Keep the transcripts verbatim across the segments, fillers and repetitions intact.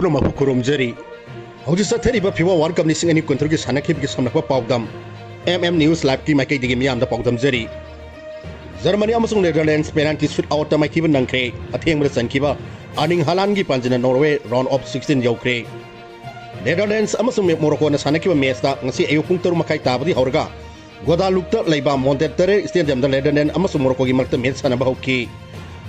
ꯄꯨꯝꯅꯃꯛꯄꯨ ꯈꯨꯔꯨꯝꯖꯔꯤ꯫ ꯍꯧꯖꯤꯛ ꯆꯠꯊꯔꯤꯕ ꯐꯤꯐꯥ ꯋꯥꯔꯜ ꯀꯞ ꯂꯤꯁꯤꯡ ꯑꯅꯤ ꯀꯨꯟꯇꯔꯨꯛꯀꯤ ꯁꯥꯟꯅꯈꯤꯕꯒꯤ ꯁꯝꯂꯞꯄ ꯄꯥꯎꯗꯝ ꯑꯦꯝ ꯑꯦꯝ ꯅ꯭ꯌꯨꯁ ꯂꯥꯏꯚꯀꯤ ꯃꯥꯏꯀꯩꯗꯒꯤ ꯃꯤꯌꯥꯝꯗ ꯄꯥꯎꯗꯝꯖꯔꯤ꯫ ꯖꯔꯃꯅꯤ ꯑꯃꯁꯨꯡ ꯅꯦꯗꯔꯂꯦꯟꯗꯁ ꯄꯦꯅꯥꯜꯇꯤ ꯁꯨꯠ ꯑꯥꯎꯠꯇ ꯃꯥꯏꯊꯤꯕ ꯅꯪꯈ꯭ꯔꯦ꯫ ꯑꯊꯦꯡꯕꯗ ꯆꯟꯈꯤꯕ Erling ꯍꯥꯂꯥꯟꯒꯤ ꯄꯥꯟꯖꯤꯟꯅ Norway round of sixteen ꯌꯧꯈ꯭ꯔꯦ꯫ ꯅꯦꯗꯔꯂꯦꯟꯗꯁ ꯑꯃꯁꯨꯡ ꯃꯣꯔꯣꯀꯣꯅ ꯁꯥꯟꯅꯈꯤꯕ ꯃꯦꯆꯇ ꯉꯁꯤ ꯑꯌꯨꯛ ꯄꯨꯡ ꯇꯔꯨꯛ ꯃꯈꯥꯏ ꯇꯥꯕꯗꯒꯤ ꯍꯧꯔꯒ ꯒꯣꯗꯥꯂꯨꯛꯇ ꯂꯩꯕ ꯃꯣꯟꯇꯦꯇꯔꯦ ꯁ꯭ꯇꯦꯗꯤꯌꯝꯗ ꯅꯦꯗꯔꯂꯦꯟꯗ ꯑꯃꯁꯨꯡ ꯃꯣꯔꯣꯀꯣꯒꯤ ꯃꯔꯛꯇ ꯃꯦꯆ ꯁꯥꯟꯅꯕ ꯍꯧꯈꯤ꯫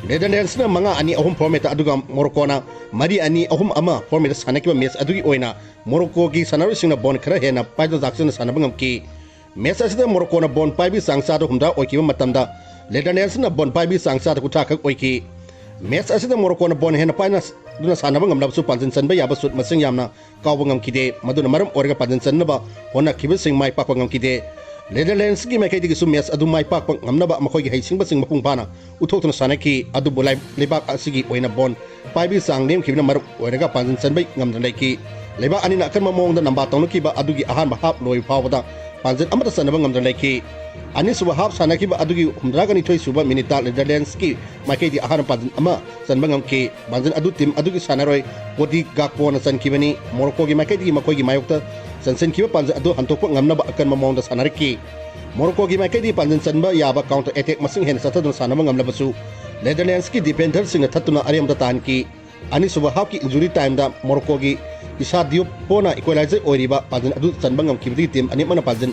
ꯅꯦꯗꯔꯂꯦꯟꯗꯁꯅ ꯃꯉꯥ ꯑꯅꯤ ꯑꯍꯨꯝ ꯐꯣꯔꯃꯦꯠꯇ, ꯑꯗꯨꯒ ꯃꯣꯔꯣꯀꯣꯅ ꯃꯔꯤ ꯑꯅꯤ ꯑꯍꯨꯝ ꯑꯃ ꯐꯣꯔꯃꯦꯠꯇ ꯁꯥꯟꯅꯈꯤꯕ ꯃꯦꯆ ꯑꯗꯨꯒꯤ ꯑꯣꯏꯅ ꯃꯣꯔꯣꯀꯣꯒꯤ ꯁꯥꯟꯅꯔꯣꯏꯁꯤꯡꯅ ꯕꯣꯜ ꯈꯔ ꯍꯦꯟꯅ ꯄꯥꯏꯕ ꯆꯥꯛꯆꯅ ꯁꯥꯟꯅꯕ ꯉꯝꯈꯤ꯫ ꯃꯦꯆ ꯑꯁꯤꯗ ꯃꯣꯔꯣꯀꯣꯅ ꯕꯣꯜ ꯄꯥꯏꯕꯒꯤ ꯆꯥꯡ ꯆꯥꯗ ꯍꯨꯝꯗ꯭ꯔꯥ ꯑꯣꯏꯈꯤꯕ ꯃꯇꯝꯗ, ꯅꯦꯗꯔꯂꯦꯟꯗꯁꯅ ꯕꯣꯜ ꯄꯥꯏꯕꯒꯤ ꯆꯥꯡ ꯆꯥꯗ ꯀꯨꯟꯊ꯭ꯔꯥ ꯈꯛ ꯑꯣꯏꯈꯤ꯫ ꯃꯦꯆ ꯑꯁꯤꯗ ꯃꯣꯔꯣꯀꯣꯅ ꯕꯣꯜ ꯍꯦꯟꯅ ꯄꯥꯏꯅꯗꯨꯅ ꯁꯥꯟꯅꯕ ꯉꯝꯂꯕꯁꯨ, ꯄꯥꯟꯖꯤꯟ ꯆꯟꯕ ꯌꯥꯕ ꯁꯨꯠ ꯃꯁꯤꯡ ꯌꯥꯝꯅ ꯀꯥꯎꯕ ꯉꯝꯈꯤꯗꯦ꯫ ꯃꯗꯨꯅ ꯃꯔꯝ ꯑꯣꯏꯔꯒ ꯄꯥꯟꯖꯤꯟ ꯆꯟꯅꯕ ꯍꯣꯠꯅꯈꯤꯕꯁꯤꯡ ꯃꯥꯏ ꯄꯥꯛꯄ ꯉꯝꯈꯤꯗꯦ꯫ ꯅꯦꯗꯔꯂꯦꯟꯗꯁꯀꯤ ꯃꯥꯏꯀꯩꯗꯒꯤꯁꯨ ꯃꯦꯆ ꯑꯗꯨ ꯃꯥꯏ ꯄꯥꯛꯄ ꯉꯝꯅꯕ ꯃꯈꯣꯏꯒꯤ ꯍꯩꯁꯤꯡꯕꯁꯤꯡ ꯃꯄꯨꯡ ꯐꯥꯅ ꯎꯠꯊꯣꯛꯇꯨꯅ ꯁꯥꯟꯅꯈꯤ꯫ ꯑꯗꯨꯕꯨ ꯂꯩ-, ꯂꯩꯕꯥꯛ ꯑꯁꯤꯒꯤ ꯑꯣꯏꯅ ꯕꯣꯜ ꯄꯥꯏꯕꯒꯤ ꯆꯥꯡ ꯅꯦꯝꯈꯤꯕꯅ ꯃꯔꯝ ꯑꯣꯏꯔꯒ ꯄꯥꯟꯖꯤꯟ ꯆꯟꯕ ꯉꯝꯗꯅ ꯂꯩꯈꯤ꯫ ꯂꯩꯕꯥꯛ ꯑꯅꯤꯅ ꯑꯀꯟꯕ ꯃꯑꯣꯡꯗ ꯂꯝꯕꯥ ꯇꯧꯅꯈꯤꯕ ꯑꯗꯨꯒꯤ ꯑꯍꯥꯟꯕ ꯍꯥꯞ ꯂꯣꯏꯕ ꯐꯥꯎꯕꯗ ꯄꯥꯟꯖꯤꯟ ꯑꯃꯠꯇ ꯆꯟꯅꯕ ꯉꯝꯗꯅ ꯂꯩꯈꯤ꯫ ꯑꯅꯤꯁꯨꯕ ꯍꯥꯞ ꯁꯥꯟꯅꯈꯤꯕ ꯑꯗꯨꯒꯤ ꯍꯨꯝꯗ꯭ꯔꯥꯒ ꯅꯤꯊꯣꯏ ꯁꯨꯕ ꯃꯤꯅꯤꯠꯇ ꯅꯦꯗꯔꯂꯦꯟꯗꯁꯀꯤ ꯃꯥꯏꯀꯩꯗꯤ ꯑꯍꯥꯟꯕ ꯄꯥꯟꯖꯤꯟ ꯑꯃ ꯆꯟꯕ ꯉꯝꯈꯤ꯫ ꯄꯥꯟꯖꯤꯟ ꯑꯗꯨ ꯇꯤꯝ ꯑꯗꯨꯒꯤ ꯁꯥꯟꯅꯔꯣꯏ ꯀꯣꯗꯤ ꯒꯥꯛꯄꯣꯅ ꯆꯟꯈꯤꯕꯅꯤ꯫ ꯃꯣꯔꯣꯀꯣꯒꯤ ꯃꯥꯏꯀꯩꯗꯒꯤ ꯃꯈꯣꯏꯒꯤ ꯃꯥꯌꯣꯛꯇ ꯆꯟꯁꯤꯟꯈꯤꯕ ꯄꯥꯟꯖꯤꯟ ꯑꯗꯨ ꯍꯟꯗꯣꯛꯄ ꯉꯝꯅꯕ ꯑꯀꯟꯕ ꯃꯑꯣꯡꯗ ꯁꯥꯟꯅꯔꯛꯈꯤ꯫ ꯃꯣꯔꯣꯀꯣꯒꯤ ꯃꯥꯏꯀꯩꯗꯒꯤ ꯄꯥꯟꯖꯤꯟ ꯆꯟꯕ ꯌꯥꯕ ꯀꯥꯎꯟꯇꯔ ꯑꯦꯇꯦꯛ ꯃꯁꯤꯡ ꯍꯦꯟꯅ ꯆꯠꯊꯗꯨꯅ ꯁꯥꯟꯅꯕ ꯉꯝꯂꯕꯁꯨ, ꯅꯦꯗꯔꯂꯦꯟꯗꯁꯀꯤ ꯗꯤꯐꯦꯟꯗꯔꯁꯤꯡꯅ ꯊꯠꯇꯨꯅ ꯑꯔꯦꯝꯕꯗ ꯇꯥꯍꯟꯈꯤ꯫ ꯑꯅꯤꯁꯨꯕ ꯍꯥꯞꯀꯤ ꯏꯟꯖꯨꯔꯤ ꯇꯥꯏꯝꯗ ꯃꯣꯔꯣꯀꯣꯒꯤ ꯏꯁꯥ ꯗꯤꯌꯣꯞꯄꯣꯅ ꯏꯀ꯭ꯋꯦꯂꯥꯏꯖꯔ ꯑꯣꯏꯔꯤꯕ ꯄꯥꯟꯖꯤꯟ ꯑꯗꯨ ꯆꯟꯕ ꯉꯝꯈꯤꯕꯗꯒꯤ ꯇꯤꯝ ꯑꯅꯤꯃꯛꯅ ꯄꯥꯟꯖꯤꯟ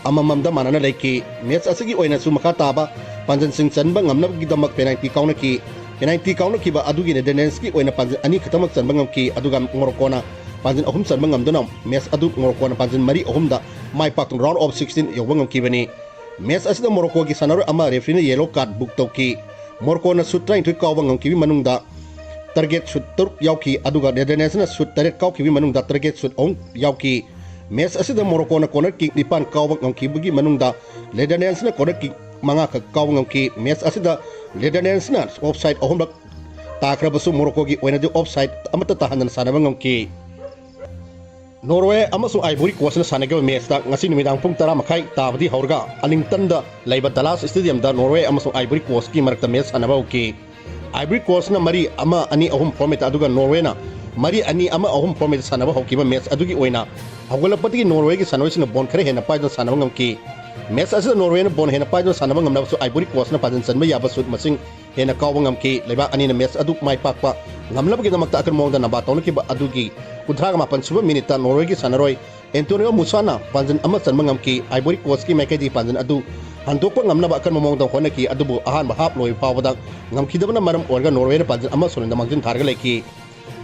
ꯑꯃꯃꯝꯗ ꯃꯥꯟꯅꯅ ꯂꯩꯈꯤ꯫ ꯃꯦꯆ ꯑꯁꯤꯒꯤ ꯑꯣꯏꯅꯁꯨ ꯃꯈꯥ ꯇꯥꯕ ꯄꯥꯟꯖꯤꯟꯁꯤꯡ ꯆꯟꯕ ꯉꯝꯅꯕꯒꯤꯗꯃꯛ ꯄꯦꯅꯥꯜꯇꯤ ꯀꯥꯎꯅꯈꯤ꯫ ꯄꯦꯅꯥꯜꯇꯤ ꯀꯥꯎꯅꯈꯤꯕ ꯑꯗꯨꯒꯤ ꯅꯦꯗꯔꯂꯦꯟꯗꯁꯀꯤ ꯑꯣꯏꯅ ꯄꯥꯟꯖꯤꯟ ꯑꯅꯤ ꯈꯛꯇꯃꯛ ꯆꯟꯕ ꯉꯝꯈꯤ, ꯑꯗꯨꯒ ꯃꯣꯔꯣꯀꯣꯅ ꯄꯥꯟꯖꯤꯟ ꯑꯍꯨꯝ ꯆꯟꯕ ꯉꯝꯗꯨꯅ ꯃꯦꯆ ꯑꯗꯨ ꯃꯣꯔꯣꯀꯣꯅ ꯄꯥꯟꯖꯤꯟ ꯃꯔꯤ ꯑꯍꯨꯝꯗ ꯃꯥꯏ ꯄꯥꯛꯇꯨꯅ ꯔꯥꯎꯟ ꯑꯣꯐ ꯁꯤꯛꯁꯇꯤꯟ ꯌꯧꯕ ꯉꯝꯈꯤꯕꯅꯤ꯫ ꯃꯦꯆ ꯑꯁꯤꯗ ꯃꯣꯔꯣꯀꯣꯒꯤ ꯁꯥꯟꯅꯔꯣꯏ ꯑꯃ ꯔꯦꯐ꯭ꯔꯤꯅ ꯌꯦꯂꯣ ꯀꯥꯔꯗ ꯕꯨꯛ ꯇꯧꯈꯤ꯫ ꯃꯣꯔꯣꯀꯣꯅ ꯁꯨꯠ ꯇꯔꯥꯅꯤꯊꯣꯏ ꯀꯥꯎꯕ ꯉꯝꯈꯤꯕꯒꯤ ꯃꯅꯨꯡꯗ ꯇꯥꯔꯒꯦꯠ ꯁꯨꯠ ꯇꯔꯨꯛ ꯌꯥꯎꯈꯤ, ꯑꯗꯨꯒ ꯅꯦꯗꯔꯂꯦꯟꯗꯁꯅ ꯁꯨꯠ ꯇꯔꯦꯠ ꯀꯥꯎꯈꯤꯕꯒꯤ ꯃꯅꯨꯡꯗ ꯇꯥꯔꯒꯦꯠ ꯁꯨꯠ ꯑꯍꯨꯝ ꯌꯥꯎꯈꯤ꯫ ꯃꯦꯆ ꯑꯁꯤꯗ ꯃꯣꯔꯣꯀꯣꯅ ꯀꯣꯔꯅꯔ ꯀꯤꯛ ꯅꯤꯄꯥꯟ ꯀꯥꯎꯕ ꯉꯝꯈꯤꯕꯒꯤ ꯃꯅꯨꯡꯗ ꯅꯦꯗꯔꯂꯦꯟꯗꯁꯅ ꯀꯣꯔꯅꯔ ꯀꯤꯛ ꯃꯉꯥꯈꯛ ꯀꯥꯎꯕ ꯉꯝꯈꯤ꯫ ꯃꯦꯆ ꯑꯁꯤꯗ ꯅꯦꯗꯔꯂꯦꯟꯗꯁꯅ ꯑꯣꯐꯁꯥꯏꯠ ꯑꯍꯨꯝꯂꯛ ꯇꯥꯈ꯭ꯔꯕꯁꯨ, ꯃꯣꯔꯣꯀꯣꯒꯤ ꯑꯣꯏꯅꯗꯤ ꯑꯣꯐꯁꯥꯏꯠ ꯑꯃꯠꯇ ꯇꯥꯍꯟꯗꯅ ꯁꯥꯟꯅꯕ ꯉꯝꯈꯤ꯫ ꯅꯣꯔꯋꯦ ꯑꯃꯁꯨꯡ ꯑꯥꯏꯕꯣꯔꯤ ꯀꯣꯁꯅ ꯁꯥꯟꯅꯈꯤꯕ ꯃꯦꯆꯇ ꯉꯁꯤ ꯅꯨꯃꯤꯗꯥꯡ ꯄꯨꯡ ꯇꯔꯥ ꯃꯈꯥꯏ ꯇꯥꯕꯗꯤ ꯍꯧꯔꯒ ꯑꯥꯔꯂꯤꯡꯇꯟꯗ ꯂꯩꯕ ꯗꯂꯥꯁ ꯁ꯭ꯇꯦꯗꯤꯌꯝꯗ ꯅꯣꯔꯋꯦ ꯑꯃꯁꯨꯡ ꯑꯥꯏꯕꯣꯔꯤ ꯀꯣꯁꯀꯤ ꯃꯔꯛꯇ ꯃꯦꯆ ꯁꯥꯟꯅꯕ ꯍꯧꯈꯤ꯫ ꯑꯥꯏꯕꯣꯔꯤ ꯀꯣꯁꯅ ꯃꯔꯤ ꯑꯃ, ꯑꯅꯤ, ꯑꯍꯨꯝ ꯐꯣꯔꯃꯦꯠꯇ, ꯑꯗꯨꯒ ꯅꯣꯔꯋꯦꯅ ꯃꯔꯤ ꯑꯅꯤ ꯑꯃ ꯑꯍꯨꯝ format ꯁꯥꯟꯅꯕ ꯍꯧꯈꯤꯕ ꯃꯦꯠꯆ ꯑꯗꯨꯒꯤ ꯑꯣꯏꯅ ꯍꯧꯒꯠꯂꯛꯄꯗꯒꯤ ꯅꯣꯔꯋꯦꯒꯤ ꯁꯥꯟꯅꯔꯣꯏꯁꯤꯡꯅ ꯕꯣꯜ ꯈꯔ ꯍꯦꯟꯅ ꯄꯥꯏꯗꯨꯅ ꯁꯥꯟꯅꯕ ꯉꯝꯈꯤ꯫ ꯃꯦꯠꯆ ꯑꯁꯤꯗ ꯅꯣꯔꯋꯦꯅ ꯕꯣꯜ ꯍꯦꯟꯅ ꯄꯥꯏꯗꯨꯅ ꯁꯥꯟꯅꯕ ꯉꯝꯅꯕꯁꯨ ꯑꯥꯏꯕꯣꯔꯤ ꯀꯣꯁꯅ ꯄꯥꯟꯖꯤꯟ ꯆꯟꯕ ꯌꯥꯕ ꯁꯨꯠ ꯃꯁꯤꯡ ꯍꯦꯟꯅ ꯀꯥꯎꯕ ꯉꯝꯈꯤ꯫ ꯂꯩꯕꯥꯛ ꯑꯅꯤꯅ ꯃꯦꯠꯆ ꯑꯗꯨ ꯃꯥꯏ ꯄꯥꯛꯄ ꯉꯝꯅꯕꯒꯤꯗꯃꯛꯇ ꯑꯀꯟꯕ ꯃꯑꯣꯡꯗ ꯅꯕꯥ ꯇꯧꯅꯈꯤꯕ ꯑꯗꯨꯒꯤ ꯀꯨꯟꯊ꯭ꯔꯥꯒ ꯃꯥꯄꯟ ꯁꯨꯕ ꯃꯤꯅꯤꯠꯇ ꯅꯣꯔꯋꯦꯒꯤ ꯁꯥꯟꯅꯔꯣꯏ ꯑꯦꯟꯇꯣꯅꯤꯑꯣ ꯃꯨꯁꯥꯅ ꯄꯥꯟꯖꯤꯟ ꯑꯃ ꯆꯟꯕ ꯉꯝꯈꯤ꯫ ꯑꯥꯏꯕꯣꯔꯤ ꯀꯣꯁꯀꯤ ꯃꯥꯏꯀꯩꯗꯒꯤ ꯄꯥꯟꯖꯤꯟ ꯑꯗꯨ ꯍꯟꯗꯣꯛꯄ ꯉꯝꯅꯕ ꯑꯀꯟꯕ ꯃꯑꯣꯡꯗ ꯍꯣꯠꯅꯈꯤ, ꯑꯗꯨꯕꯨ ꯑꯍꯥꯟꯕ ꯍꯥꯞ ꯂꯣꯏꯕ ꯐꯥꯎꯕꯗ ꯉꯝꯈꯤꯗꯕꯅ ꯃꯔꯝ ꯑꯣꯏꯔꯒ ꯅꯣꯔꯋꯦꯅ ꯄꯥꯟꯖꯤꯟ ꯑꯃ ꯁꯣꯏꯗꯅ ꯃꯥꯡꯖꯤꯟ ꯊꯥꯔꯒ ꯂꯩꯈꯤ꯫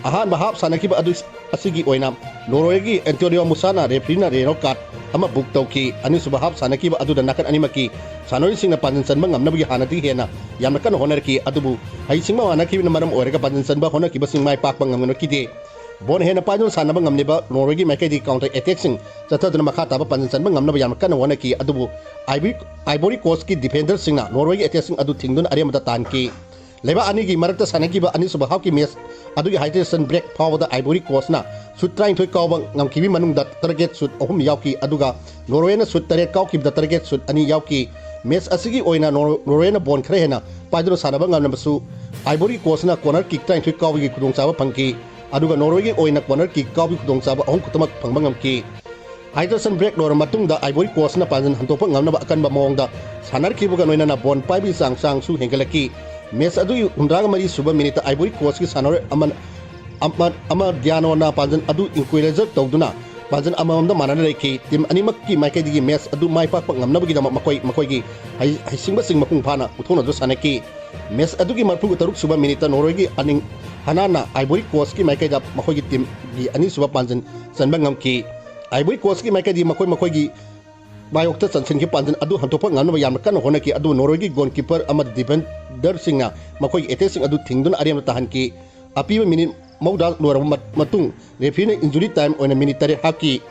ꯑꯍꯥꯟꯕ ꯍꯥꯞ ꯁꯥꯟꯅꯈꯤꯕ ꯑꯗꯨ ꯑꯁꯤꯒꯤ ꯑꯣꯏꯅ ꯅꯣꯔꯋꯦꯒꯤ ꯑꯦꯟꯇꯣꯅꯤꯑꯣ ꯃꯨꯁꯥꯅ ꯔꯦꯐ꯭ꯔꯤꯅ ꯌꯦꯂꯣ ꯀꯥꯔꯗ ꯑꯃ ꯕꯨꯛ ꯇꯧꯈꯤ꯫ ꯑꯅꯤꯁꯨꯕ ꯍꯥꯞ ꯁꯥꯟꯅꯈꯤꯕ ꯑꯗꯨꯗ ꯅꯥꯀꯟ ꯑꯅꯤꯃꯛꯀꯤ ꯁꯥꯟꯅꯔꯣꯏꯁꯤꯡꯅ ꯄꯥꯟꯖꯤꯟ ꯆꯟꯕ ꯉꯝꯅꯕꯒꯤ ꯍꯥꯟꯅꯗꯒꯤ ꯍꯦꯟꯅ ꯌꯥꯝꯅ ꯀꯟꯅ ꯍꯣꯠꯅꯔꯛꯈꯤ, ꯑꯗꯨꯕꯨ ꯍꯩꯁꯤꯡꯕ ꯃꯥꯟꯅꯈꯤꯕꯅ ꯃꯔꯝ ꯑꯣꯏꯔꯒ ꯄꯥꯟꯖꯤꯟ ꯆꯟꯕ ꯍꯣꯠꯅꯈꯤꯕꯁꯤꯡ ꯃꯥꯏ ꯄꯥꯛꯄ ꯉꯝꯅꯈꯤꯗꯦ꯫ ꯕꯣꯜ ꯍꯦꯟꯅ ꯄꯥꯏꯗꯨꯅ ꯁꯥꯟꯅꯕ ꯉꯝꯂꯤꯕ ꯅꯣꯔꯋꯦꯒꯤ ꯃꯥꯏꯀꯩꯗꯒꯤ ꯀꯥꯎꯟꯇꯔ ꯑꯦꯇꯦꯛꯁꯤꯡ ꯆꯠꯊꯗꯨꯅ ꯃꯈꯥ ꯇꯥꯕ ꯄꯥꯟꯖꯤꯟ ꯆꯟꯕ ꯉꯝꯅꯕ ꯌꯥꯝꯅ ꯀꯟꯅ ꯍꯣꯠꯅꯈꯤ, ꯑꯗꯨꯕꯨ ꯑꯥꯏꯕꯣꯔꯤ, ꯑꯥꯏꯕꯣꯔꯤ ꯀꯣꯁꯀꯤ ꯗꯤꯐꯦꯟꯗꯔꯁꯤꯡꯅ ꯅꯣꯔꯋꯦꯒꯤ ꯑꯦꯇꯦꯛꯁꯤꯡ ꯑꯗꯨ ꯊꯤꯡꯗꯨꯅ ꯑꯔꯦꯝꯕꯗ ꯇꯥꯍꯟꯈꯤ꯫ ꯂꯩꯕꯥꯛ ꯑꯅꯤꯒꯤ ꯃꯔꯛꯇ ꯁꯥꯟꯅꯈꯤꯕ ꯑꯅꯤꯁꯨꯕ ꯍꯥꯞꯀꯤ ꯃꯦꯆ ꯑꯗꯨꯒꯤ ꯍꯥꯏꯗ꯭ꯔꯦꯁꯟ ꯕ꯭ꯔꯦꯛ ꯐꯥꯎꯕꯗ ꯑꯥꯏꯕꯣꯔꯤ ꯀꯣꯁꯅ ꯁꯨꯠ ꯇꯔꯥꯅꯤꯊꯣꯏ ꯀꯥꯎꯕ ꯉꯝꯈꯤꯕ ꯃꯅꯨꯡꯗ ꯇꯔꯒꯦꯠ ꯁꯨꯠ ꯑꯍꯨꯝ ꯌꯥꯎꯈꯤ, ꯑꯗꯨꯒ ꯅꯣꯔꯋꯦꯅ ꯁꯨꯠ ꯇꯔꯦꯠ ꯀꯥꯎꯈꯤꯕꯗ ꯇꯔꯒꯦꯠ ꯁꯨꯠ ꯑꯅꯤ ꯌꯥꯎꯈꯤ꯫ ꯃꯦꯆ ꯑꯁꯤꯒꯤ ꯑꯣꯏꯅ ꯅꯣꯔ-, ꯅꯣꯔꯋꯦꯅ ꯕꯣꯜ ꯈꯔ ꯍꯦꯟꯅ ꯄꯥꯏꯗꯨꯅ ꯁꯥꯟꯅꯕ ꯉꯝꯂꯕꯁꯨ, ꯑꯥꯏꯕꯣꯔꯤ ꯀꯣꯁꯅ ꯀꯣꯔꯅꯔ ꯀꯤꯛ ꯇꯔꯥꯅꯤꯊꯣꯏ ꯀꯥꯎꯕꯒꯤ ꯈꯨꯗꯣꯡꯆꯥꯕ ꯐꯪꯈꯤ, ꯑꯗꯨꯒ ꯅꯣꯔꯋꯦꯒꯤ ꯑꯣꯏꯅ ꯀꯣꯔꯅꯔ ꯀꯤꯛ ꯀꯥꯎꯕꯒꯤ ꯈꯨꯗꯣꯡꯆꯥꯕ ꯑꯍꯨꯝ ꯈꯛꯇꯃꯛ ꯐꯪꯕ ꯉꯝꯈꯤ꯫ ꯍꯥꯏꯗ꯭ꯔꯦꯁꯟ ꯕ꯭ꯔꯦꯛ ꯂꯣꯏꯔꯕ ꯃꯇꯨꯡꯗ ꯑꯥꯏꯕꯣꯔꯤ ꯀꯣꯁꯅ ꯄꯥꯟꯖꯤꯟ ꯍꯟꯗꯣꯛꯄ ꯉꯝꯅꯕ ꯑꯀꯟꯕ ꯃꯑꯣꯡꯗ ꯁꯥꯟꯅꯔꯛꯈꯤꯕꯒ ꯂꯣꯏꯅꯅ ꯕꯣꯜ ꯄꯥꯏꯕꯒꯤ ꯆꯥꯡ ꯆꯥꯡꯁꯨ ꯍꯦꯟꯒꯠꯂꯛꯈꯤ꯫ ꯃꯦꯆ ꯑꯗꯨꯒꯤ ꯍꯨꯝꯗ꯭ꯔꯥꯒ ꯃꯔꯤ ꯁꯨꯕ ꯃꯤꯅꯤꯠꯇ ꯑꯥꯏꯕꯣꯔꯤ ꯀꯣꯁꯀꯤ ꯁꯥꯟꯅꯔꯣꯏ ꯑꯃꯅ, ꯑꯃ, ꯑꯃ ꯗꯤꯌꯥꯅꯣꯅ ꯄꯥꯟꯖꯤꯟ ꯑꯗꯨ ꯏꯀ꯭ꯋꯦꯂꯥꯏꯖꯔ ꯇꯧꯗꯨꯅ ꯄꯥꯟꯖꯤꯟ ꯑꯃꯃꯝꯗ ꯃꯥꯟꯅꯅ ꯂꯩꯈꯤ꯫ ꯇꯤꯝ ꯑꯅꯤꯃꯛꯀꯤ ꯃꯥꯏꯀꯩꯗꯒꯤ ꯃꯦꯆ ꯑꯗꯨ ꯃꯥꯏ ꯄꯥꯛꯄ ꯉꯝꯅꯕꯒꯤꯗꯃꯛ ꯃꯈꯣꯏ ꯃꯈꯣꯏꯒꯤ ꯍꯩ-, ꯍꯩꯁꯤꯡꯕꯁꯤꯡ ꯃꯄꯨꯡ ꯐꯥꯅ ꯎꯠꯊꯣꯛꯅꯗꯨꯅ ꯁꯥꯟꯅꯈꯤ꯫ ꯃꯦꯆ ꯑꯗꯨꯒꯤ ꯃꯔꯤꯐꯨ ꯇꯔꯨꯛ ꯁꯨꯕ ꯃꯤꯅꯤꯠꯇ ꯅꯣꯔꯋꯦꯒꯤ ꯑꯅꯤꯡ ꯍꯅꯥꯟꯅ ꯑꯥꯏꯕꯣꯔꯤ ꯀꯣꯁꯀꯤ ꯃꯥꯏꯀꯩꯗ ꯃꯈꯣꯏꯒꯤ ꯇꯤꯝꯒꯤ ꯑꯅꯤꯁꯨꯕ ꯄꯥꯟꯖꯤꯟ ꯆꯟꯕ ꯉꯝꯈꯤ꯫ ꯑꯥꯏꯕꯣꯔꯤ ꯀꯣꯁꯀꯤ ꯃꯥꯏꯀꯩꯗꯒꯤ ꯃꯈꯣꯏ ꯃꯈꯣꯏꯒꯤ ꯃꯥꯌꯣꯛꯇ ꯆꯟꯁꯤꯟꯈꯤꯕ ꯄꯥꯟꯖꯤꯟ ꯑꯗꯨ ꯍꯟꯗꯣꯛꯄ ꯉꯝꯅꯕ ꯌꯥꯝꯅ ꯀꯟꯅ ꯍꯣꯠꯅꯈꯤ, ꯑꯗꯨꯕꯨ ꯅꯣꯔꯋꯦꯒꯤ ꯒꯣꯜꯀꯤꯄꯔ ꯑꯃꯗꯤ ꯗꯤꯐꯦꯟꯗꯔꯁꯤꯡꯅ ꯃꯈꯣꯏꯒꯤ ꯑꯦꯇꯦꯛꯁꯤꯡ ꯑꯗꯨ ꯊꯤꯡꯗꯨꯅ ꯑꯔꯦꯝꯕ ꯇꯥꯍꯟꯈꯤ꯫ ꯑꯄꯤꯕ ꯃꯤꯅꯤꯠ ꯃꯧꯗ꯭ꯔꯥ ꯂꯣꯏꯔꯕ ꯃꯠ-, ꯃꯇꯨꯡ ꯔꯦꯐ꯭ꯔꯤꯅ ꯏꯟꯖꯨꯔꯤ ꯇꯥꯏꯝ ꯑꯣꯏꯅ ꯃꯤꯅꯤꯠ ꯇꯔꯦꯠ ꯍꯥꯞꯈꯤ꯫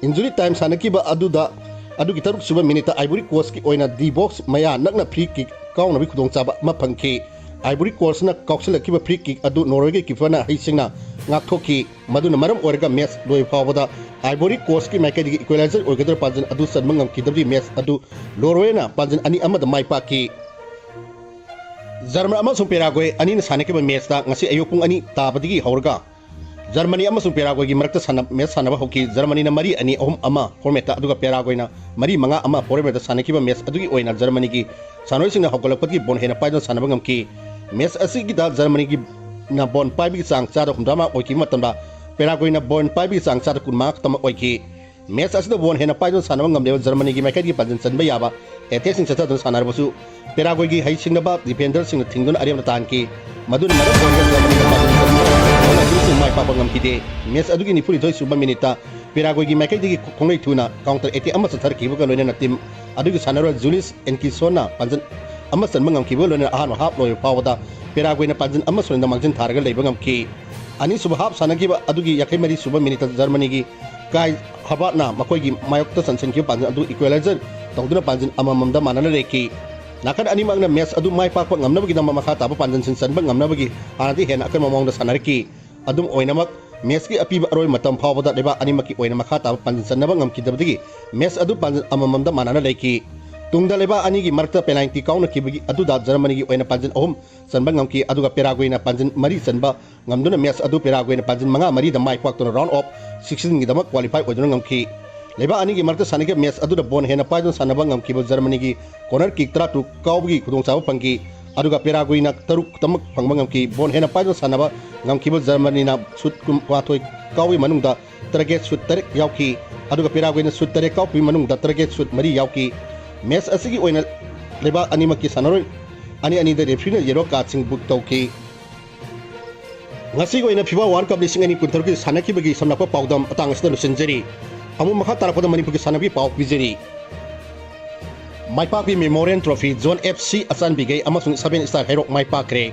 ꯏꯟꯖꯨꯔꯤ ꯇꯥꯏꯝ ꯁꯥꯟꯅꯈꯤꯕ ꯑꯗꯨꯗ, ꯑꯗꯨꯒꯤ ꯇꯔꯨꯛ ꯁꯨꯕ ꯃꯤꯅꯤꯠꯇ ꯑꯥꯏꯕꯣꯔꯤ ꯀꯣꯁꯀꯤ ꯑꯣꯏꯅ ꯗꯤ ꯕꯣꯛꯁ ꯃꯌꯥ ꯅꯛꯅ ꯐ꯭ꯔꯤ ꯀꯤꯛ ꯀꯥꯎꯅꯕꯒꯤ ꯈꯨꯗꯣꯡꯆꯥꯕ ꯑꯃ ꯐꯪꯈꯤ꯫ ꯑꯥꯏꯕꯣꯔꯤ ꯀꯣꯁꯅ ꯀꯥꯎꯁꯤꯜꯂꯛꯈꯤꯕ ꯐ꯭ꯔꯤ ꯀꯤꯛ ꯑꯗꯨ ꯅꯣꯔꯋꯦꯒꯤ ꯀꯤꯄꯔꯅ ꯍꯩꯁꯤꯡꯅ ꯉꯥꯛꯊꯣꯛꯈꯤ꯫ ꯃꯗꯨꯅ ꯃꯔꯝ ꯑꯣꯏꯔꯒ ꯃꯦꯆ ꯂꯣꯏꯕ ꯐꯥꯎꯕꯗ ꯑꯥꯏꯕꯣꯔꯤ ꯀꯣꯁꯀꯤ ꯃꯥꯏꯀꯩꯗꯒꯤ ꯏꯀ꯭ꯋꯦꯂꯥꯏꯖꯔ ꯑꯣꯏꯒꯗꯧꯔꯤꯕ ꯄꯥꯟꯖꯤꯟ ꯑꯗꯨ ꯆꯟꯕ ꯉꯝꯈꯤꯗꯕꯗꯒꯤ ꯃꯦꯆ ꯑꯗꯨ ꯅꯣꯔꯋꯦꯅ ꯄꯥꯟꯖꯤꯟ ꯑꯅꯤ ꯑꯃꯗ ꯃꯥꯏ ꯄꯥꯛꯈꯤ꯫ ꯖꯔꯃꯟ ꯑꯃꯁꯨꯡ ꯄꯦꯔꯥꯒ꯭ꯋꯦ ꯑꯅꯤꯅ ꯁꯥꯟꯅꯈꯤꯕ ꯃꯦꯆꯇ ꯉꯁꯤ ꯑꯌꯨꯛ ꯄꯨꯡ ꯑꯅꯤ ꯇꯥꯕꯗꯒꯤ ꯍꯧꯔꯒ ꯖꯔꯃꯅꯤ ꯑꯃꯁꯨꯡ ꯄꯦꯔꯥꯒꯣꯏꯒꯤ ꯃꯔꯛꯇ ꯁꯥꯟꯅ-, ꯃꯦꯆ ꯁꯥꯟꯅꯕ ꯍꯧꯈꯤ꯫ ꯖꯔꯃꯅꯤꯅ ꯃꯔꯤ ꯑꯅꯤ, ꯑꯍꯨꯝ ꯑꯃ ꯐꯣꯔꯃꯦꯠꯇ, ꯑꯗꯨꯒ ꯄꯦꯔꯥꯒꯣꯏꯅ ꯃꯔꯤ ꯃꯉꯥ ꯑꯃ ꯐꯣꯔꯃꯦꯠꯇ ꯁꯥꯟꯅꯈꯤꯕ ꯃꯦꯆ ꯑꯗꯨꯒꯤ ꯑꯣꯏꯅ ꯖꯔꯃꯅꯤꯒꯤ ꯁꯥꯟꯅꯔꯣꯏꯁꯤꯡꯅ ꯍꯧꯒꯠꯂꯛꯄꯗꯒꯤ ꯕꯣꯜ ꯍꯦꯟꯅ ꯄꯥꯏꯗꯨꯅ ꯁꯥꯟꯅꯕ ꯉꯝꯈꯤ꯫ ꯃꯦꯆ ꯑꯁꯤꯒꯤꯗ ꯖꯔꯃꯅꯤꯒꯤꯅ ꯕꯣꯜ ꯄꯥꯏꯕꯒꯤ ꯆꯥꯡ ꯆꯥꯗ ꯍꯨꯝꯗ꯭ꯔꯥ ꯃꯉꯥ ꯑꯣꯏꯈꯤꯕ ꯃꯇꯝꯗ, ꯄꯦꯔꯥꯒꯣꯏꯅ ꯕꯣꯜ ꯄꯥꯏꯕꯒꯤ ꯆꯥꯡ ꯆꯥꯗ ꯀꯨꯟ ꯃꯉꯥ ꯈꯛꯇꯃꯛ ꯑꯣꯏꯈꯤ꯫ ꯃꯦꯆ ꯑꯁꯤꯗ ꯕꯣꯜ ꯍꯦꯟꯅ ꯄꯥꯏꯗꯨꯅ ꯁꯥꯟꯅꯕ ꯉꯝꯂꯤꯕ ꯖꯔꯃꯅꯤꯒꯤ ꯃꯥꯏꯀꯩꯗꯒꯤ ꯄꯥꯟꯖꯤꯟ ꯆꯟꯕ ꯌꯥꯕ ꯑꯦꯇꯦꯛꯁꯤꯡ ꯆꯠꯊꯗꯨꯅ ꯁꯥꯟꯅꯔꯕꯁꯨ, ꯄꯦꯔꯥꯒꯣꯏꯒꯤ ꯍꯩꯁꯤꯡꯂꯕ ꯗꯤꯐꯦꯟꯗꯔꯁꯤꯡꯅ ꯊꯤꯡꯗꯨꯅ ꯑꯔꯦꯝꯕ ꯇꯥꯍꯟꯈꯤ꯫ ꯃꯗꯨꯅ ꯃꯔꯝ ꯑꯣꯏꯔꯒ ꯖꯔꯃꯅꯤꯒꯤ ꯄꯥꯟꯖꯤꯟ ꯆꯟꯕ ꯃꯥꯏ ꯄꯥꯛꯄ ꯉꯝꯈꯤꯗꯦ꯫ ꯃꯦꯆ ꯑꯗꯨꯒꯤ ꯅꯤꯐꯨꯅꯤꯊꯣꯏ ꯁꯨꯕ ꯃꯤꯅꯤꯠꯇ ꯄꯦꯔꯥꯒꯣꯏꯒꯤ ꯃꯥꯏꯀꯩꯗꯒꯤ ꯈꯣꯡꯂꯩ ꯊꯨꯅ ꯀꯥꯎꯟꯇꯔ ꯑꯦꯇꯦꯛ ꯑꯃ ꯆꯠꯊꯔꯛꯈꯤꯕꯒ ꯂꯣꯏꯅꯅ ꯇꯤꯝ ꯑꯗꯨꯒꯤ ꯁꯥꯟꯅꯔꯣꯏ ꯖꯨꯂꯤꯁ ꯑꯦꯟꯀꯤꯁꯣꯟꯅ ꯄꯥꯟꯖꯤꯟ ꯑꯃ ꯆꯟꯕ ꯉꯝꯈꯤꯕꯒ ꯂꯣꯏꯅꯅ ꯑꯍꯥꯟꯕ ꯍꯥꯞ ꯂꯣꯏꯕ ꯐꯥꯎꯕꯗ ꯄꯦꯔꯥꯒꯣꯏꯅ ꯄꯥꯟꯖꯤꯟ ꯑꯃ ꯁꯣꯏꯗꯅ ꯃꯥꯡꯖꯤꯟ ꯊꯥꯔꯒ ꯂꯩꯕ ꯉꯝꯈꯤ꯫ ꯑꯅꯤꯁꯨꯕ ꯍꯥꯞ ꯁꯥꯟꯅꯈꯤꯕ ꯑꯗꯨꯒꯤ ꯌꯥꯡꯈꯩ ꯃꯔꯤ ꯁꯨꯕ ꯃꯤꯅꯤꯠꯇ ꯖꯔꯃꯅꯤꯒꯤ ꯀꯥꯏ ꯍꯕꯥꯔꯠꯅ ꯃꯈꯣꯏꯒꯤ ꯃꯥꯌꯣꯛꯇ ꯆꯟꯁꯤꯟꯈꯤꯕ ꯄꯥꯟꯖꯤꯟ ꯑꯗꯨ ꯏꯀ꯭ꯋꯦꯂꯥꯏꯖꯔ ꯇꯧꯗꯨꯅ ꯄꯥꯟꯖꯤꯟ ꯑꯃꯃꯝꯗ ꯃꯥꯟꯅꯅ ꯂꯩꯈꯤ꯫ ꯅꯥꯀꯟ ꯑꯅꯤꯃꯛꯅ ꯃꯦꯆ ꯑꯗꯨ ꯃꯥꯏ ꯄꯥꯛꯄ ꯉꯝꯅꯕꯒꯤꯗꯃꯛ ꯃꯈꯥ ꯇꯥꯕ ꯄꯥꯟꯖꯤꯟꯁꯤꯡ ꯆꯟꯕ ꯉꯝꯅꯕꯒꯤ ꯍꯥꯟꯅꯗꯤ ꯍꯦꯟꯅ ꯑꯀꯟꯕ ꯃꯑꯣꯡꯗ ꯁꯥꯟꯅꯔꯛꯈꯤ꯫ ꯑꯗꯨꯝ ꯑꯣꯏꯅꯃꯛ, ꯃꯦꯆꯀꯤ ꯑꯄꯤꯕ ꯑꯔꯣꯏꯕ ꯃꯇꯝ ꯐꯥꯎꯕꯗ ꯂꯩꯕꯥꯛ ꯑꯅꯤꯃꯛꯀꯤ ꯑꯣꯏꯅ ꯃꯈꯥ ꯇꯥꯕ ꯄꯥꯟꯖꯤꯟ ꯆꯟꯅꯕ ꯉꯝꯈꯤꯗꯕꯗꯒꯤ ꯃꯦꯆ ꯑꯗꯨ ꯄꯥꯟꯖꯤꯟ ꯑꯃꯃꯝꯗ ꯃꯥꯟꯅꯅ ꯂꯩꯈꯤ꯫ ꯇꯨꯡꯗ ꯂꯩꯕꯥꯛ ꯑꯅꯤꯒꯤ ꯃꯔꯛꯇ ꯄꯦꯅꯥꯜꯇꯤ ꯀꯥꯎꯅꯈꯤꯕꯒꯤ ꯑꯗꯨꯗ ꯖꯔꯃꯅꯤꯒꯤ ꯑꯣꯏꯅ ꯄꯥꯟꯖꯤꯟ ꯑꯍꯨꯝ ꯆꯟꯕ ꯉꯝꯈꯤ, ꯑꯗꯨꯒ ꯄꯦꯔꯥꯒ꯭ꯋꯦꯅ ꯄꯥꯟꯖꯤꯟ ꯃꯔꯤ ꯆꯟꯕ ꯉꯝꯗꯨꯅ ꯃꯦꯆ ꯑꯗꯨ ꯄꯦꯔꯥꯒ꯭ꯋꯦꯅ ꯄꯥꯟꯖꯤꯟ ꯃꯉꯥ ꯃꯔꯤꯗ ꯃꯥꯏ ꯄꯥꯛꯇꯨꯅ ꯔꯥꯎꯟ ꯑꯣꯐ ꯁꯤꯛꯁꯇꯤꯟꯒꯤꯗꯃꯛ ꯀ꯭ꯋꯥꯂꯤꯐꯥꯏ ꯑꯣꯏꯗꯨꯅ ꯉꯝꯈꯤ꯫ ꯂꯩꯕꯥꯛ ꯑꯅꯤꯒꯤ ꯃꯔꯛꯇ ꯁꯥꯟꯅꯈꯤꯕ ꯃꯦꯆ ꯑꯗꯨꯗ ꯕꯣꯜ ꯍꯦꯟꯅ ꯄꯥꯏꯗꯨꯅ ꯁꯥꯟꯅꯕ ꯉꯝꯈꯤꯕ ꯖꯔꯃꯅꯤꯒꯤ ꯀꯣꯔꯅꯔ ꯀꯤꯛ ꯇꯔꯥꯇꯔꯨꯛ ꯀꯥꯎꯕꯒꯤ ꯈꯨꯗꯣꯡꯆꯥꯕ ꯐꯪꯈꯤ, ꯑꯗꯨꯒ ꯄꯦꯔꯥꯒ꯭ꯋꯦꯅ ꯇꯔꯨꯛ ꯈꯛꯇꯃꯛ ꯐꯪꯕ ꯉꯝꯈꯤ꯫ ꯕꯣꯜ ꯍꯦꯟꯅ ꯄꯥꯏꯗꯨꯅ ꯁꯥꯟꯅꯕ ꯉꯝꯈꯤꯕ ꯖꯔꯃꯅꯤꯅ ꯁꯨꯠ ꯀꯨꯟꯃꯥꯊꯣꯏ ꯀꯥꯎꯕꯒꯤ ꯃꯅꯨꯡꯗ ꯇꯥꯔꯒꯦꯠ ꯁꯨꯠ ꯇꯔꯦꯠ ꯌꯥꯎꯈꯤ, ꯑꯗꯨꯒ ꯄꯦꯔꯥꯒ꯭ꯋꯦꯅ ꯁꯨꯠ ꯇꯔꯦꯠ ꯀꯥꯎꯕꯒꯤ ꯃꯅꯨꯡꯗ ꯇꯥꯔꯒꯦꯠ ꯁꯨꯠ ꯃꯔꯤ ꯌꯥꯎꯈꯤ꯫ ꯃꯦꯆ ꯑꯁꯤꯒꯤ ꯑꯣꯏꯅ ꯂꯩꯕꯥꯛ ꯑꯅꯤꯃꯛꯀꯤ ꯁꯥꯟꯅꯔꯣꯏ ꯑꯅꯤ ꯑꯅꯤꯗ ꯔꯦꯐ꯭ꯔꯤꯅ ꯌꯦꯂꯣ ꯀꯥꯔꯗꯁꯤꯡ ꯕꯨꯛ ꯇꯧꯈꯤ꯫ ꯉꯁꯤꯒꯤ ꯑꯣꯏꯅ ꯐꯤꯐꯥ ꯋꯥꯔꯜ ꯀꯞ ꯂꯤꯁꯤꯡ ꯑꯅꯤ ꯀꯨꯟꯇꯔꯨꯛꯀꯤ ꯁꯥꯟꯅꯈꯤꯕꯒꯤ ꯁꯝꯂꯞꯄ ꯄꯥꯎꯗꯝ ꯃꯇꯥꯡ ꯑꯁꯤꯗ ꯂꯣꯏꯁꯤꯟꯖꯔꯤ꯫ ꯑꯃꯨꯛ ꯃꯈꯥ ꯇꯥꯔꯛꯄꯗ ꯃꯅꯤꯄꯨꯔꯒꯤ ꯁꯥꯟꯅꯕꯒꯤ ꯄꯥꯎ ꯄꯤꯖꯔꯤ꯫ Maipakpi memorial trophy zone F C ꯑꯆꯥꯟꯕꯤꯒꯩ ꯑꯃꯁꯨꯡ ꯁꯚꯦꯟ ꯏꯁꯇꯥꯔ ꯍꯩꯔꯣꯛ ꯃꯥꯏ ꯄꯥꯛꯈ꯭ꯔꯦ꯫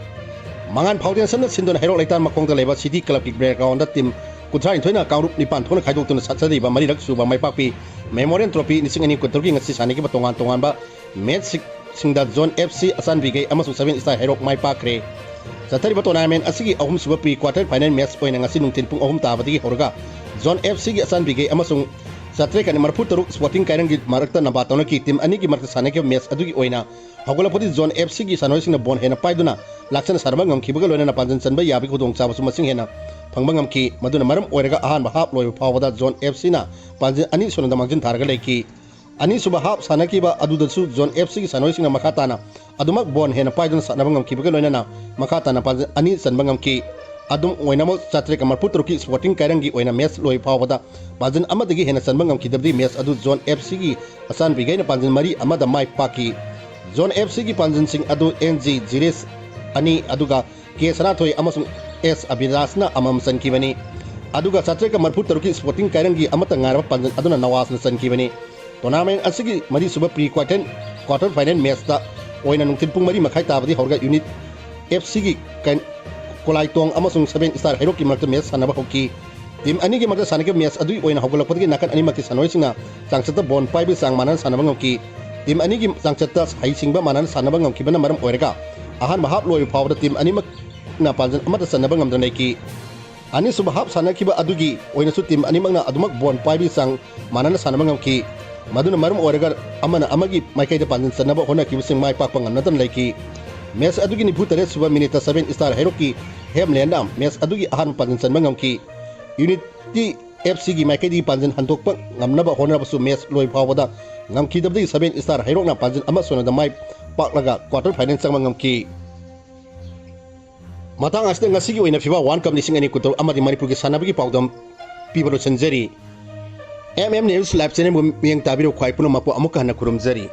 ꯃꯉꯥꯟ ꯐꯥꯎꯟꯗꯦꯁꯟꯅ ꯁꯤꯟꯗꯨꯅ ꯍꯩꯔꯣꯛ ꯂꯩꯇꯥꯟ ꯃꯈꯣꯡꯗ ꯂꯩꯕ ꯁꯤꯇꯤ ꯀ꯭ꯂꯕꯀꯤ ꯄ꯭ꯂꯦꯒ꯭ꯔꯥꯎꯟꯗ ꯇꯤꯝ ꯀꯨꯟꯊ꯭ꯔꯥꯅꯤꯊꯣꯏꯅ ꯀꯥꯡꯂꯨꯞ ꯅꯤꯄꯥꯟ ꯊꯣꯛꯅ ꯈꯥꯏꯗꯣꯛꯇꯨꯅ ꯁꯥꯟꯅꯔꯤꯕ ꯃꯔꯤꯔꯛ ꯁꯨꯕ ꯃꯥꯏꯄꯥꯛꯄꯤ ꯃꯦꯃꯣꯔꯤꯌꯦꯜ ꯇ꯭ꯔꯣꯐꯤ ꯂꯤꯁꯤꯡ ꯑꯅꯤ ꯀꯨꯟꯇꯔꯨꯛꯀꯤ ꯉꯁꯤ ꯁꯥꯟꯅꯈꯤꯕ ꯇꯣꯉꯥꯟ ꯇꯣꯉꯥꯟꯕ ꯃꯦꯆꯁꯤꯡꯗ ꯖꯣꯟ ꯑꯦꯐ ꯁꯤ ꯑꯆꯥꯟꯕꯤꯒꯩ ꯑꯃꯁꯨꯡ ꯁꯚꯦꯟ ꯏꯁꯇꯥꯔ ꯍꯩꯔꯣꯛ ꯃꯥꯏ ꯄꯥꯛꯈ꯭ꯔꯦ꯫ ꯆꯠꯊꯔꯤꯕ ꯇꯣꯔꯅꯥꯃꯦꯟ ꯑꯁꯤꯒꯤ ꯑꯍꯨꯝꯁꯨꯕ ꯄ꯭ꯔꯤ ꯀ꯭ꯋꯥꯔꯇꯔ ꯐꯥꯏꯅꯦꯜ ꯃꯦꯆ ꯑꯣꯏꯅ ꯉꯁꯤ ꯅꯨꯡꯊꯤꯜ ꯄꯨꯡ ꯑꯍꯨꯝ ꯇꯥꯕꯗꯒꯤ ꯍꯧꯔꯒ ꯖꯣꯟ ꯑꯦꯐ ꯁꯤꯒꯤ ꯑꯆꯥꯟꯕꯤꯒꯩ ꯑꯃꯁꯨꯡ ꯆꯥꯇ꯭ꯔꯦꯠꯀ ꯃꯔꯤꯐꯨ ꯇꯔꯨꯛ ꯁ꯭ꯄꯣꯔꯇꯤꯡ ꯀꯥꯏꯔꯪꯒꯤ ꯃꯔꯛꯇ ꯅꯝꯕ ꯇꯧꯅꯈꯤ꯫ ꯇꯤꯝ ꯑꯅꯤꯒꯤ ꯃꯔꯛꯇ ꯁꯥꯟꯅꯈꯤꯕ ꯃꯦꯆ ꯑꯗꯨꯒꯤ ꯑꯣꯏꯅ ꯍꯧꯒꯠꯂꯛꯄꯗꯤ ꯖꯣꯟ ꯑꯦꯐ ꯁꯤꯒꯤ ꯁꯥꯟꯅꯔꯣꯏꯁꯤꯡꯅ ꯕꯣꯜ ꯍꯦꯟꯅ ꯄꯥꯏꯗꯨꯅ ꯂꯥꯛꯁꯟꯅ ꯁꯥꯟꯅꯕ ꯉꯝꯈꯤꯕꯒ ꯂꯣꯏꯅꯅ ꯄꯥꯟꯖꯤꯟ ꯆꯟꯕ ꯌꯥꯕꯒꯤ ꯈꯨꯗꯣꯡꯆꯥꯕꯁꯨ ꯃꯁꯤꯡ ꯍꯦꯟꯅ ꯐꯪꯕ ꯉꯝꯈꯤ꯫ ꯃꯗꯨꯅ ꯃꯔꯝ ꯑꯣꯏꯔꯒ ꯑꯍꯥꯟꯕ half ꯂꯣꯏꯕ ꯐꯥꯎꯕꯗ Zone F Cꯅ ꯄꯥꯟꯖꯤꯜ ꯑꯅꯤ ꯁꯨꯅꯗ ꯃꯥꯡꯖꯤꯟ ꯊꯥꯔꯒ ꯂꯩꯈꯤ꯫ ꯑꯅꯤꯁꯨꯕ half ꯁꯥꯟꯅꯈꯤꯕ ꯑꯗꯨꯗꯁꯨ Zone F Cꯒꯤ ꯁꯥꯟꯅꯔꯣꯏꯁꯤꯡꯅ ꯃꯈꯥ ꯇꯥꯅ ꯑꯗꯨꯃꯛ ball ꯍꯦꯟꯅ ꯄꯥꯏꯗꯨꯅ ꯁꯥꯟꯅꯕ ꯉꯝꯈꯤꯕꯒ ꯂꯣꯏꯅꯅ ꯃꯈꯥ ꯇꯥꯅ ꯄꯥꯟꯖꯤꯜ ꯑꯅꯤ ꯆꯟꯕ ꯉꯝꯈꯤ꯫ ꯑꯗꯨꯝ ꯑꯣꯏꯅꯃꯛ ꯆꯥꯇ꯭ꯔꯦꯠꯀ ꯃꯔꯤꯐꯨ ꯇꯔꯨꯛꯀꯤ Sporting ꯀꯥꯏꯔꯪꯒꯤ ꯑꯣꯏꯅ match ꯂꯣꯏ ꯐꯥꯎꯕꯗ ꯄꯥꯟꯖꯤꯜ ꯑꯃꯗꯒꯤ ꯍꯦꯟꯅ ꯆꯟꯕ ꯉꯝꯈꯤꯗꯕꯗꯤ match ꯑꯗꯨ Zone F Cꯒꯤ ꯑꯆꯥꯟꯕꯤꯈꯩꯅ ꯄꯥꯟꯖꯤꯜ ꯃꯔꯤ ꯑꯃꯗ ꯃꯥꯏ ꯄꯥꯛꯈꯤ꯫ Zone F Cꯒꯤ ꯄꯥꯟꯖꯤꯜꯁꯤꯡ ꯑꯗꯨ N G ꯖꯤꯔꯦꯁ ꯑꯅꯤ, ꯑꯗꯨꯒ K ꯁꯅꯥꯊꯣꯏ ꯑꯃꯁꯨꯡ S ꯑꯕꯤꯂꯥꯁꯅ ꯑꯃꯃꯝ ꯆꯟꯈꯤꯕꯅꯤ꯫ ꯑꯗꯨꯒ ꯆꯥꯇ꯭ꯔꯦꯠꯀ ꯃꯔꯤꯐꯨ ꯇꯔꯨꯛꯀꯤ Sporting ꯀꯥꯏꯔꯪꯒꯤ ꯑꯃꯠꯇ ꯉꯥꯏꯔꯕ ꯄꯥꯟꯖꯤꯜ ꯑꯗꯨꯅ ꯅꯋꯥꯁꯅ ꯆꯟꯈꯤꯕꯅꯤ꯫ Tournament ꯑꯁꯤꯒꯤ ꯃꯔꯤꯁꯨꯕ pre quarter, quarter final matchꯇ ꯑꯣꯏꯅ ꯅꯨꯡꯊꯤꯜ ꯄꯨꯡ ꯃꯔꯤ ꯃꯈꯥꯏ ꯇꯥꯕꯗꯒꯤ ꯍꯧꯔꯒ Unit F Cꯒꯤ ꯀꯩ-, ꯀꯣꯂꯥꯏꯇꯣꯡ ꯑꯃꯁꯨꯡ Seven Star ꯍꯩꯔꯣꯛꯀꯤ ꯃꯔꯛꯇ match ꯁꯥꯟꯅꯕ ꯍꯧꯈꯤ꯫ Team ꯑꯅꯤꯒꯤ ꯃꯔꯛꯇ ꯁꯥꯟꯅꯈꯤꯕ match ꯑꯗꯨꯒꯤ ꯑꯣꯏꯅ ꯍꯧꯒꯠꯂꯛꯄꯗꯒꯤ ꯅꯥꯀꯟ ꯑꯅꯤꯃꯛꯀꯤ ꯁꯥꯟꯅꯔꯣꯏꯁꯤꯡꯅ ꯆꯥꯡꯆꯠꯇ ball ꯄꯥꯏꯕꯒꯤ ꯆꯥꯡ ꯃꯥꯟꯅꯅ ꯁꯥꯟꯅꯕ ꯉꯝꯈꯤ꯫ Team ꯑꯅꯤꯒꯤ ꯆꯥꯡꯆꯠꯇ ꯍꯩꯁꯤꯡꯕ ꯃꯥꯟꯅꯅ ꯁꯥꯟꯅꯕ ꯉꯝꯈꯤꯕꯅ ꯃꯔꯝ ꯑꯣꯏꯔꯒ ꯑꯍꯥꯟꯕ half ꯂꯣꯏꯕ ꯐꯥꯎꯕꯗ team ꯑꯅꯤꯃꯛꯅ ꯄꯥꯟꯖꯤꯜ ꯑꯃꯠꯇ ꯆꯟꯅꯕ ꯉꯝꯗꯅ ꯂꯩꯈꯤ꯫ ꯑꯅꯤꯁꯨꯕ half ꯁꯥꯟꯅꯈꯤꯕ ꯑꯗꯨꯒꯤ ꯑꯣꯏꯅꯁꯨ team ꯑꯅꯤꯃꯛꯅ ꯑꯗꯨꯃꯛ ball ꯄꯥꯏꯕꯒꯤ ꯆꯥꯡ ꯃꯥꯟꯅꯅ ꯁꯥꯟꯅꯕ ꯉꯝꯈꯤ꯫ ꯃꯗꯨꯅ ꯃꯔꯝ ꯑꯣꯏꯔꯒ ꯑꯃꯅ ꯑꯃꯒꯤ ꯃꯥꯏꯀꯩꯗ ꯄꯥꯟꯖꯤꯜ ꯆꯟꯅꯕ ꯍꯣꯠꯅꯈꯤꯕꯁꯤꯡ ꯃꯥꯏ ꯄꯥꯛꯄ ꯉꯝꯅꯗꯅ ꯂꯩꯈꯤ꯫ Match ꯑꯗꯨꯒꯤ ꯅꯤꯐꯨ ꯇꯔꯦꯠ ꯁꯨꯕ minuteꯇ Seven Star ꯍꯩꯔꯣꯛꯀꯤ ꯍꯦꯝꯂꯦꯟꯅ match ꯑꯗꯨꯒꯤ ꯑꯍꯥꯟꯕ ꯄꯥꯟꯖꯤꯜ ꯆꯟꯕ ꯉꯝꯈꯤ꯫ Unity F Cꯒꯤ ꯃꯥꯏꯀꯩꯗꯒꯤ ꯄꯥꯟꯖꯤꯜ ꯍꯟꯗꯣꯛꯄ ꯉꯝꯅꯕ ꯍꯣꯠꯅꯔꯕꯁꯨ match ꯂꯣꯏ ꯐꯥꯎꯕꯗ ꯉꯝꯈꯤꯗꯕꯗꯒꯤ Seven Star ꯍꯩꯔꯣꯛꯅ ꯄꯥꯟꯖꯤꯜ ꯑꯃ ꯁꯨꯅꯗ ꯃꯥꯏ ꯄꯥꯛꯂꯒ quarter final ꯆꯪꯕ ꯉꯝꯈꯤ꯫ ꯃꯇꯥꯡ ꯑꯁꯤꯗ ꯉꯁꯤꯒꯤ ꯑꯣꯏꯅ FIFA World Cup ꯂꯤꯁꯤꯡ ꯑꯅꯤ ꯀꯨꯟꯇꯔꯨꯛ ꯑꯃꯗꯤ ꯃꯅꯤꯄꯨꯔꯒꯤ ꯁꯥꯟꯅꯕꯒꯤ ꯄꯥꯎꯗꯝ ꯄꯤꯕ ꯂꯣꯏꯁꯤꯟꯖꯔꯤ꯫ M M News Live Channelꯕꯨ ꯃꯤꯠꯌꯦꯡ ꯇꯥꯕꯤꯔꯤꯕ ꯈ꯭ꯋꯥꯏ ꯄꯨꯝꯅꯃꯛꯄꯨ ꯑꯃꯨꯛꯀ ꯍꯟꯅ ꯈꯨꯔꯨꯝꯖꯔꯤ꯫